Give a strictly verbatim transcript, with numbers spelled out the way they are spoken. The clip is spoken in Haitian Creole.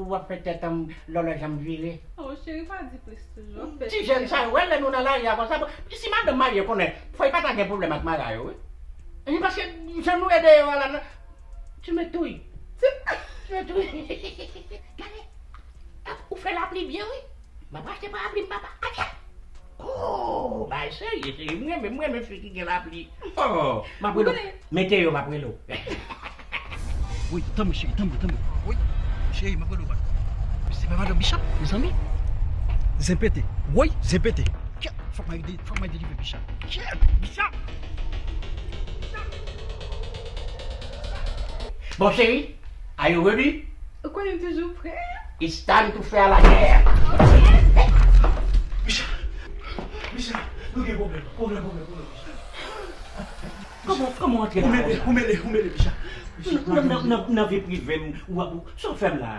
W ap fè tèt an lòlòj an vire. Oh, cheri, pa di plis toujou. W ap fè Ti jèn sa yo, wè lè nou nan lari a konsa, bon, si madanm marye konnen, fò y pa ta gen pwoblèm ak mara yo, wi. Wi, paske jan nou ede yo a la, nan, ti met touy. Ti met touy. Gade, ou fè lapli byen, wi. M ap achte parapli m papa. Atya! Oh, bay serye, serye. M renmen, m renmen fi ki gen lapli. Oh, m ap rele w. Mete yo, m ap rele w. Wi, tanbri cheri, tanbri, tanbri. Wi, cheri, m ap rele w bat. Se pa madan Bicha, mezanmi. Zen pete. Woy, zen pete. Kèt, fòk mwen ede, fòk mwen delivre Bicha. Kèt, Bicha. Bon, cheri, are you ready? Ou konnen m toujou prè. It's time to faire la guerre. Bicha, Bicha, nou gen pwoblèm, pwoblèm, pwoblèm, pwoblèm, Bicha. Kòman, kòman w antre Ou la mele, konsa? Ou mele, ou mele, Bicha. Bicha, Nan, nan, nan, nan vi prive m, w ap, sa w fè m la?